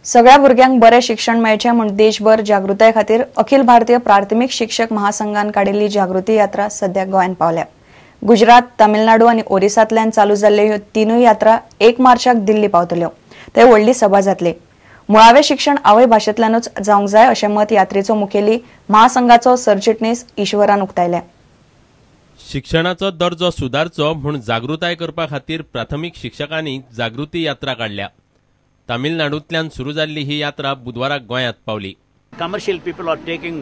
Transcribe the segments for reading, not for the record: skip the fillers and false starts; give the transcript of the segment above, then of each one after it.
सगळ्या भुरग्यांक बरें शिक्षण मेळचें म्हूण देशभर जागृताये खातीर अखिल भारतीय प्राथमीक शिक्षक महासंघान काडिल्ली जागृती यात्रा सध्या गोंयांत पावल्या. गुजरात, तमिळनाडू आनी ओरिसांतल्यान चालू जाल्ल्यो ह्यो तिनूय यात्रा 1 मार्चाक दिल्ली पावतल्यो. थंय व्हडली सभा जातली. मुळावें शिक्षण आवय भाशेंतल्यानूच जावंक जाय अशें मत यात्रेचो मुखेली महासंघाचो सरचिटणीस ईश्वरान उक्तायलें. शिक्षणाचो दर्जो सुदारचो म्हूण जागृताय करपा खातीर प्राथमीक शिक्षकांनी जागृती यात्रा काडल्या. तामिळनाडूंतल्यान सुरू जाल्ली ही यात्रा बुधवाराक गोंयांत पावली. Commercial people are taking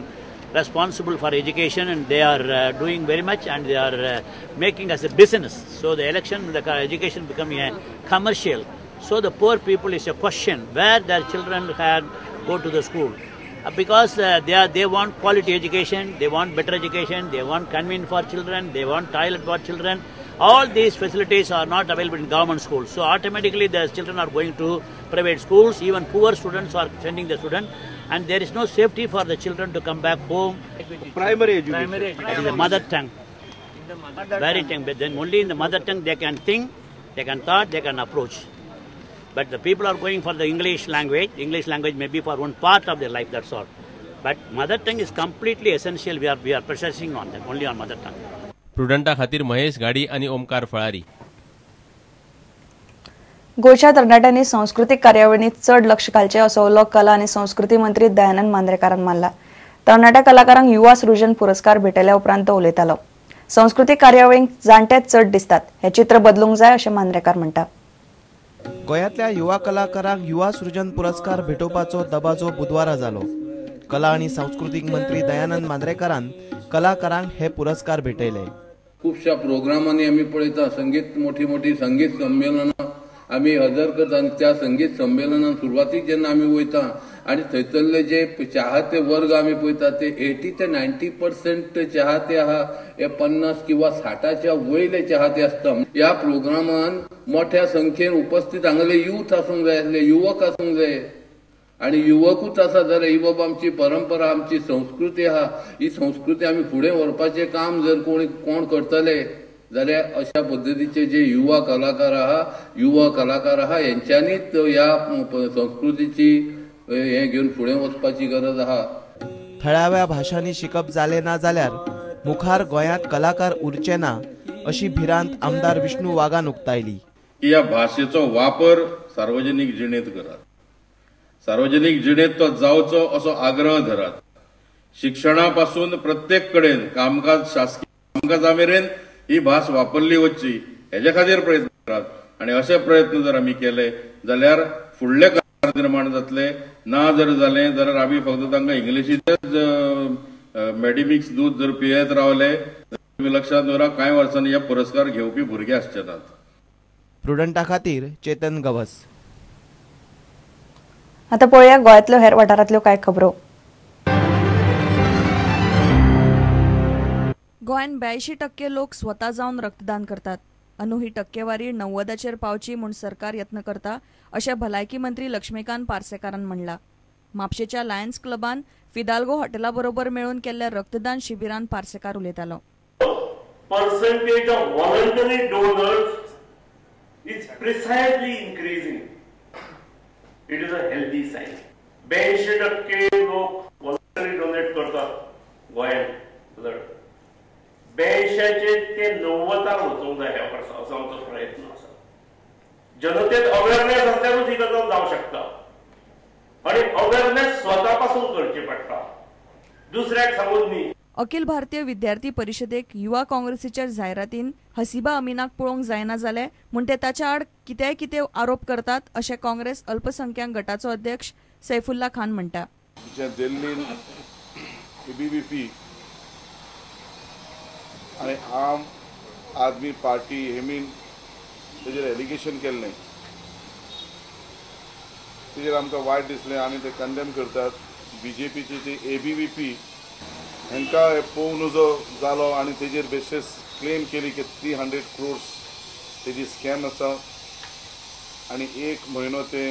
responsible for education and they are doing very much and they are making as a business. So the election, the education becoming a commercial. So the poor people is a question where their children can go to the school because they want quality education, they want better education, they want convenient for children, they want toilet for children. All these facilities are not available in government schools. So automatically the children are going to private schools. Even poor students are sending the student, and there is no safety for the children to come back home. Primary education. That is the mother tongue. Very tongue. But then only in the mother tongue they can think, they can thought, they can approach. But the people are going for the English language. English language may be for one part of their life, that's all. But mother tongue is completely essential. We are processing on them, only on mother tongue. प्रुडंटा खातीर महेश घाडी आनी ओमकार फळारी. गोंयच्या तरणाट्यांनी संस्कृतीक कार्यावळींनी चड लक्ष घालचें असो उलो कला आनी संस्कृती मंत्री दयानंद मांद्रेकारान मारला. तरणाट्या कलाकारांक युवा सृजन पुरस्कार भेटयल्या उपरांत तो उलयतालो. संस्कृतीक कार्यावळींक जाणटे चड दिसतात, हें चित्र बदलूंक जाय अशें मांद्रेकार म्हणटा. गोंयांतल्या युवा कलाकारांक युवा सृजन पुरस्कार भेटोवपाचो दबाजो बुधवारा जालो. कला आनी सांस्कृतीक मंत्री दयानंद मांद्रेकारान कलाकारांक हे पुरस्कार भेटयले. खुबश्या प्रोग्रामांनी आमी पळयता संगीत मोठी मोठी संगीत संमेलनां आमी हजर करता आनी त्या संगीत संमेलनान सुरवातीक जेन्ना आमी वयता आनी थंयसरले जे चाहते वर्ग आमी पळयता ते 80 ते 90% चाहते आहा हे 50 किंवा 60च्या वयले चाहते आसता. ह्या प्रोग्रामान मोठ्या संख्येन उपस्थित हांगले यूथ आसूंक जाय आसले, युवक आसूंक जाय आनी युवकूच आसा जाल्यार ही बाबा आमची परंपरा, आमची संस्कृती आहा, ही संस्कृती आमी फुडें व्हरपाचें काम जर कोण करतले जाल्यार अशा पद्दतीचे जे युवा कलाकार आहा, युवा कलाकार आहा हेंच्यांनीच ह्या संस्कृतीची हें घेवन फुडें वचपाची गरज आहा. थळाव्या भाशांनी शिकप जालें ना जाल्यार मुखार गोंयांत कलाकार उरचे ना अशी भिरांत आमदार विष्णू वाघान उक्तायली. ह्या भाशेचो वापर सार्वजनीक जिणेंत करात, सार्वजनीक जिणेंत तो जावचो असो आग्रह धरात. शिक्षणा पासून प्रत्येक कडेन कामकाज, शासकीय कामकाजा मेरेन ही भास वापरली वचची हेजे खातीर प्रयत्न करात आनी अशे प्रयत्न जर आमी केले जाल्यार फुडले कलाकार निर्माण जातले. ना जर जालें जाल्यार आमी फक्त तांकां इंग्लिशींतच मेडिमिक्स दूद जर पियेत रावले तुमी लक्षांत दवरा कांय वर्सांनी हे पुरस्कार घेवपी भुरगे आसचे नात. प्रुडंटा खातीर चेतन गवस. आता पळोवया गोंयांतल्यो हेर वाठारांतल्यो कांय खबरो. गोंयांत 82% लोक स्वता जावन रक्तदान करतात. अंदू ही टक्केवारी 90चेर पावची म्हूण सरकार यत्न करता अशें भलायकी मंत्री लक्ष्मीकांत पार्सेकारान म्हणलां. म्हापशेच्या लायन्स क्लबान फिदाल्गो हॉटेला बरोबर मेळून केल्ल्या रक्तदान शिबिरान पार्सेकार उलयतालो. Percentage of voluntary donors is precisely increasing. It is a healthy sign. 82% लोक व्हॉलंटरी डोनेट करतात गोंयांत ब्लड. 82 ते 90 वचूंक जाय ह्या वर्सा असो आमचो प्रयत्न आसा. जनतेत अवेरनेस आसल्यारूच ही गजाल जावंक शकता आनी अवेरनेस स्वता पासून करची पडटा, दुसऱ्याक सांगून न्ही. अखिल भारतीय विद्यार्थी परिशदेक युवा काँग्रेसीच्या जायरातीन हसीबा अमीनाक पळोवंक जायना जालें म्हूण ते ताच्या आड कित्याय कितें आरोप करतात अशें काँग्रेस अल्पसंख्याक गटाचो अध्यक्ष सैफुल्ला खान म्हणटा. दिल्लीन एबीवीपी आनी आम आदमी पार्टी हेमीन तेजेर एलिगेशन केल्लें तेजेर आमकां वायट दिसलें आनी ते कंडेम करतात. बीजेपीची ती एबीवीपी हांकां पळोवं नजो जालो आनी तेजेर बेसिस क्लेम केली की 300 क्रोर्स तेजी स्कॅम आसा आनी एक म्हयनो ते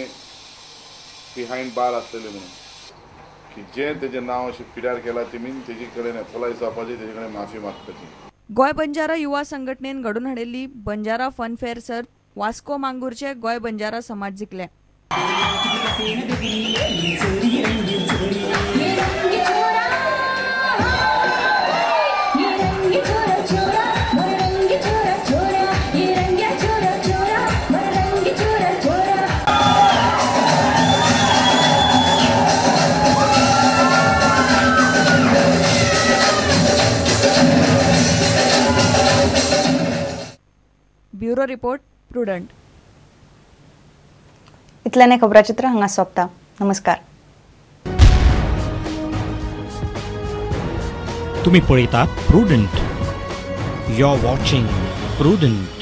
बिहायंड बार आसलेले म्हणून की जें तेजें नांव अशें पिड्यार केलां तेमी तेजे कडेन एपोलायज जावपाची, तेजे कडेन माफी मागपाची. गोंय बंजारा युवा संघटनेन घडोवन हाडिल्ली बंजारा फन फेअर सर्त वास्को मांगूरचे गोंय बंजारा समाज जिखले. Bureau report, Prudent. इतल्याने खबराचित्र हांगा सोंपता. नमस्कार. तुम्ही पळयतात Prudent. You are watching Prudent.